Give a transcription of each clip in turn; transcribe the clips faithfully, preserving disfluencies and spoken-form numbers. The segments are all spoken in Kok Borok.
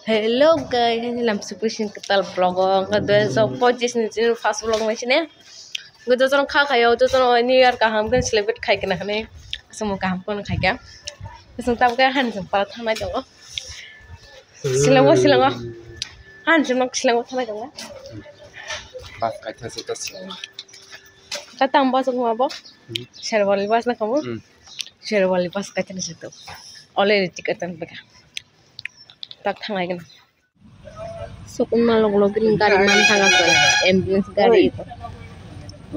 Hello guys, haini lam sukri sin kwtal vlog o, wngkha dui hajar pochis ni chini first vlog nai sini. Wngkha jotono kha khayo, jotono New Year kaham khe celebrate khai kana hwnwi aswk kaham khe khai kha. Aswk tabuk khe hani chwng para thangnai tongo. Silango, silango. Hani chwng nok silango thangnai tongo. Bus kaitha se ta silango. Ka tang bus ma bo? Hmm. Sherwali bus na kamu? Hmm. Sherwali bus kaitha se to. Already ticket tan beka. Tak thangnai gana. Sokma lok lok gini gari man thang aswk, ambulance gari ito.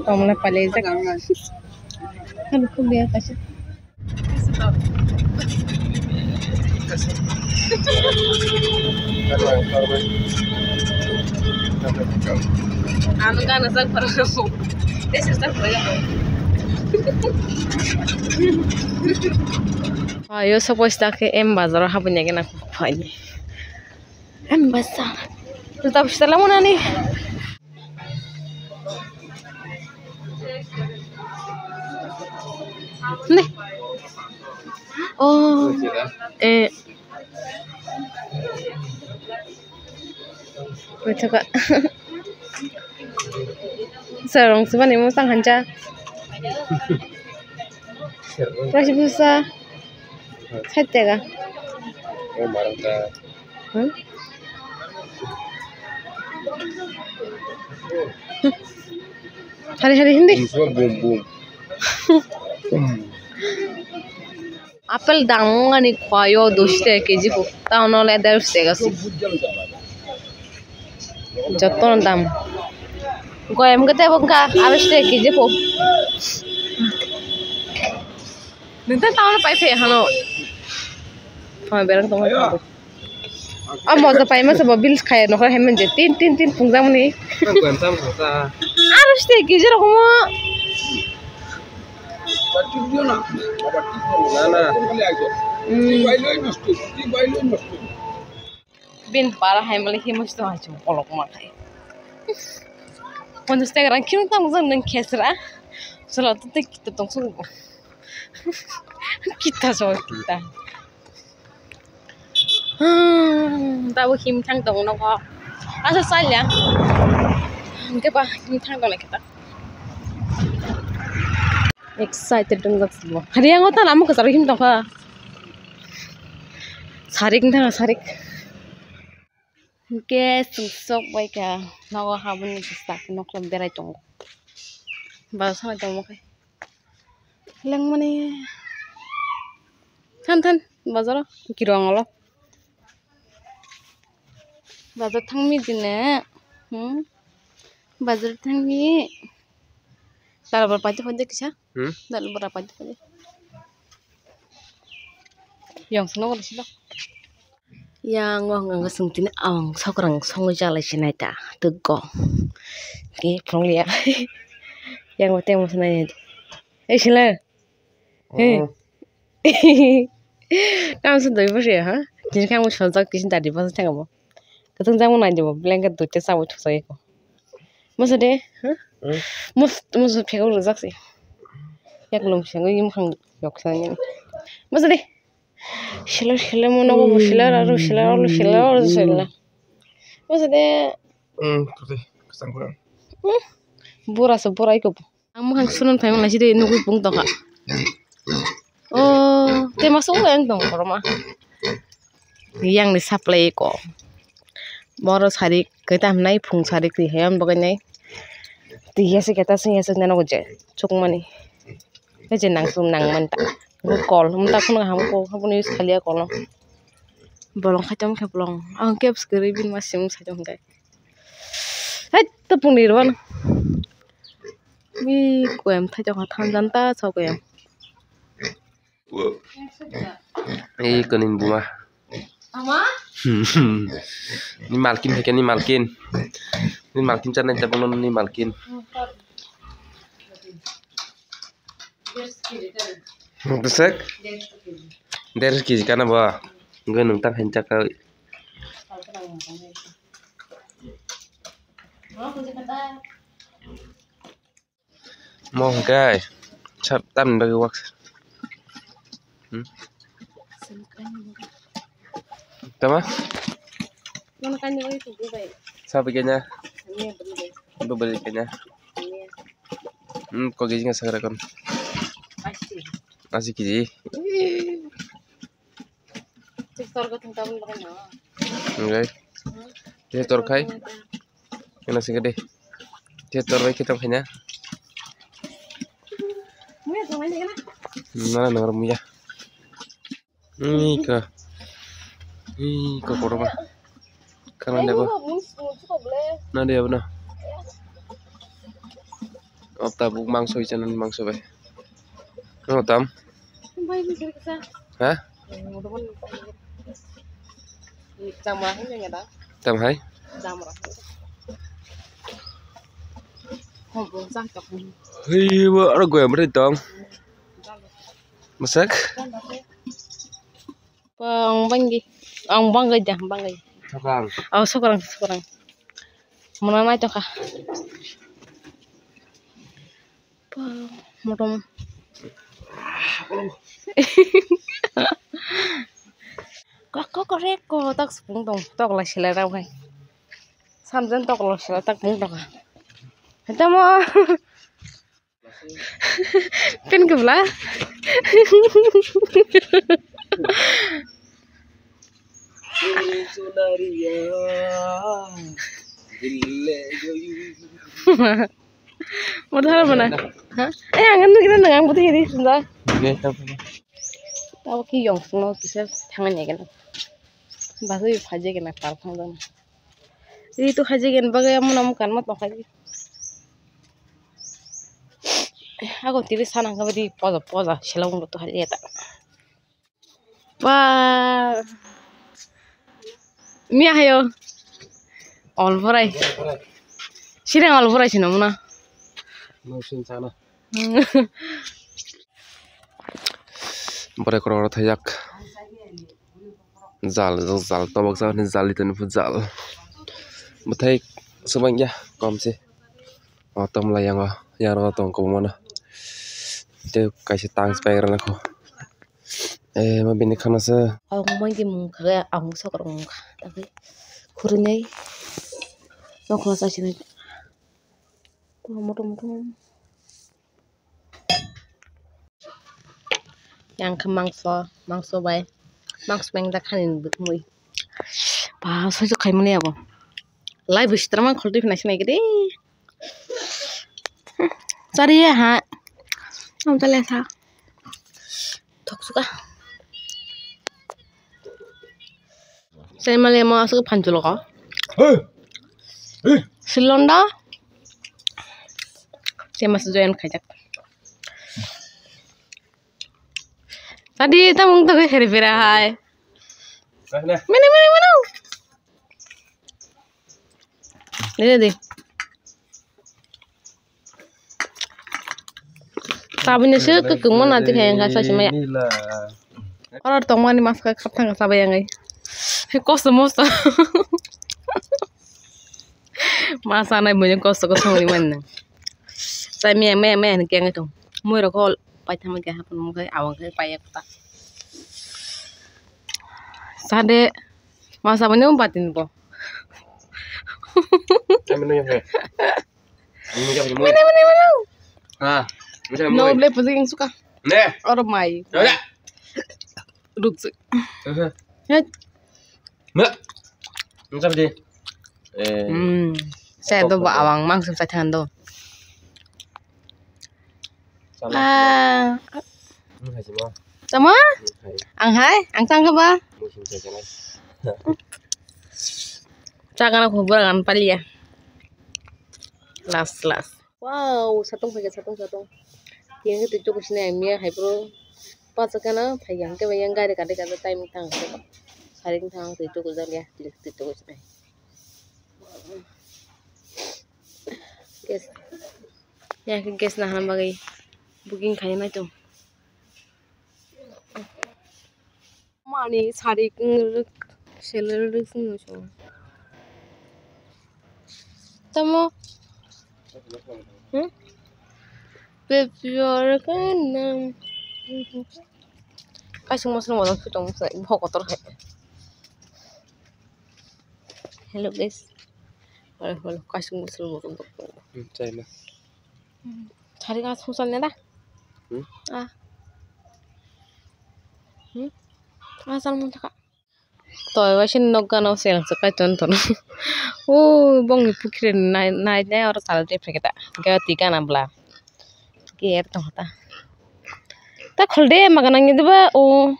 Tomla pale jak. Kan ko biya kaisa. Ano gana jak parang. Ayo, sopoi sita khe M bazar o habwi nai gana kok phaini. M bazar. Juta bwsa lama nani. Ne. Oh. Eh. Withaka. Sarong sibani mo tang hancha. Kaisa bwsa. Sait tega. Hmm? Hari hari hindi. Bum bum. Apple dam wngmani khuaio duish taka kg bo, tamo le dersho taka se. Jotono dam. Goyam khe teibo wngkha arais taka kg bo. Nwng tei tamo pai phai hano. Phone berang tongma. O moja paima se bo bills khaya nokha hemanje tin tin tin phungjak mani. Ang kwan tam kha ta. Aro ste kije rokomo. Batik dio na. Batik dio na na. Kali ajo. Hmm. Ti bailo nosto. Ti bailo nosto. Bin para hai mali hi musto hai chu kolok ma khai. Ponchas taka rang khim tam jang nang khesra. Solo to te kita tong su. Kita so kita. Hmm, tabuk him thang tongo nogo. Asa salya. Hingke ba him thang tong kita. Excited wngjak se bo. Hari ang o ta lama kwcharo him tongkha. Sarik wngkha sarik. Hingke chwng sok bai kha nogo haboni bwskango nokla berai tongo. Bazar sanai tongmo khe. Lengmani. Than than bazaro kirong olo. Bazar thangmi dine. Hmm. Bazar thangmi. Dal bor paide paide kisa. Hmm? Dal bor paide paide. Yang sino ko silo. Yang o hwnka hwnkhe chwng tini awang sokrang songwi chalai se nai ta twgo. Tini phunukliya. Yang bo tei masa nai. Ei sila. He. Oh. Tamo se doi bwswi ha. Tini khe ang sojak tini dadi bwswi thangbo. Kwthang jang bo nai di bo blanket duita chawi thukjagwi ko. Masa de, ha? Hmm? Mus-, musu phego rwjak se. Yak lum se wngwi mukhang yok sa nini. Masa de. Sila sila mo nogo bo sila aro sila aro sila aro sila. Masa de. Hmm, kwthai kwchang kwrang. Hmm. Bura se bura iko. Ang mukhang sunan phai mala side nugui pung tongkha. Oh, te maso yang tong koroma. Yang ni supply ko. Moro sarik, kita hamnai phung sarik ti hayam bagai nai. Ti yase kita sing yase nano je chukmani. Te je nang sum nang manta. Kol manta khun ham ko, ham ko use khaliya kol. Bolong khatam khe bolong. Ang kep skiri bin ma sim sajong kai. Hai to pung ni ron. Mi koyam thai jong than jan ta so koyam. Ei konin buma. Ama? Ni malkin hai ni malkin. Ni malkin chanai ta bono ni malkin. Besek? Dersho kg kana bo. Nge nung tang hen chaka. Mo hwnkhe sab tamni bagwi wak. Hmm? Tama? Nono kainwi bagwi tubui bai. Sabi kanya. Ania bwrwi bai. Bubali kanya. Ania. Hmm, kogi jinga sakra kon. Asi. Asi kiji. Ih. Tik tor gotong tabun bagwi no. Ngai. Hmm. Tik tor khai. Kena sing de. Te tor bai khe tong khaina. Muya thangmani kana? Na na nang muya. Ika. Ika koroma. Kana debo. Na de abna. Apta buk mangso ichana mangso bai. Ano tam. Bai bai kisa. Ha? Tam hai? Hei, bo aro goyam ri tong. Masak? Ang banggi. Ang banggi dah, banggi. Sokang. Oh, sokang, sokang. Mana nai tokha. Motom. Kok kok rek ko tak sepung tong tok lai sila rau hai. Samjan tok lai sila tak pung tok. Tamo. Pen ke bla. Modal mana? Ha? Eh, ang anu kita nang ang putih ini sudah. Tahu ki yong semua kisah tangan ya kan. Bahasa yuk aja kan parfum dong. Ri tu haji gen bagai amun amun kan mat makai. Aku tiri sana kau di poza poza selong tu haji eta. Wah. Mia hayo. Olborai. Sirang olborai sino muna. Musin sana. Borai korok oro thaiyak. Jal, jal, tobok jani jal, itoni phu jal. Bwthai swbangya kom se. O tomla yango, yango tong kwbangma no. Tei kaisa tang se pairwknai kho. Eh, ma bini khana se. Ang mangki mung kha, ang sok rong kha. Tapi khurunai. Nokla sa sinai. Motom motom. Yang khe mangso, mangso bai, mangso bai wngkha khani bwtwi. Ba, soiso khaimani abo. Lai bwswtwrwngma khultwi phina sinai gede. Chariya ha. Ang chale sa. Thok suka. Sai male mo asuk phanchulo ko. Silonda. Sai mas join khaijak. Tadi tamung tabe here bera hai. Mene mene mene. Dede de. Tabini se kwkung mana tikhe engkha saisi maya. Oro tongmani maska khapthang kha sabai yangai. He kosto mosto. Ma sanai buino kosto ko songwi mani. Sai maya maya maya ni kengai tong. Moi rok hol paithama khe hapun mungkai awang khe paiya kota. Sade masa buino batin bo. Kami nung yang hai. Ini jam ini. Mana mana mana. Ah, ini jam. No ble pusing suka. Ne. Or mai. Ya. Ruk se. Aha. Ya. Mbak. Ini jam di. Eh. Hmm. Saya tuh bawa awang mang susah tangan tuh. Sama. Ah. Ini hai semua. Tamo? Ang hai, ang chang ka ba? Chakana ko bura gan palia. Last, last. Wow, satung phai ka, satung, satung. Yang tu tu kusne mia hai bro. Pa chakana phai yang ke yang gari kade kade time tang. Saring tang tu tu kujan ya, tu tu kusne. Yes. Ya ke gas nahana bagwi booking khainai tong. Mani sari kwrwk seler rwk swngo swngo. Tamo? Hmm? Pepior kanam. Kaising masuk modal pitong sai bhok kotor hai. Hello guys. Hello, hello. Kasing musul musul. Hmm, chai ma. Hmm. Sari ka sung san da? Hmm? Ah. Hmm? Ah, san mun taka. Toi waisa nok gana seleng se kai ton ton. O bongni pukhri nai nai nai oro chala de pheketa. Gati gana bla. Ger tong ta. Ta khol de maga nang de ba o.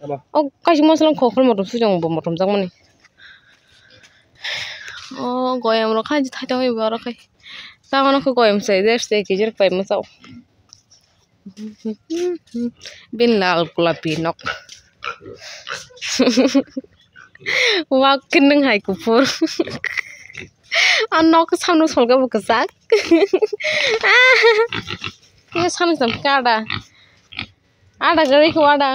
Abo. O kaisa moslong khol khol motom sujong bo motom jak mani. O goyam rok khai thai tong ibo oro khai. Ta mano kho goyam sai der se kijir pai mo chao. Bin lal gulapi nok. Wak kinung hai kuphur. A nok samno solga bo kwchak. Ke samno sam kada. Ada gari ko ada.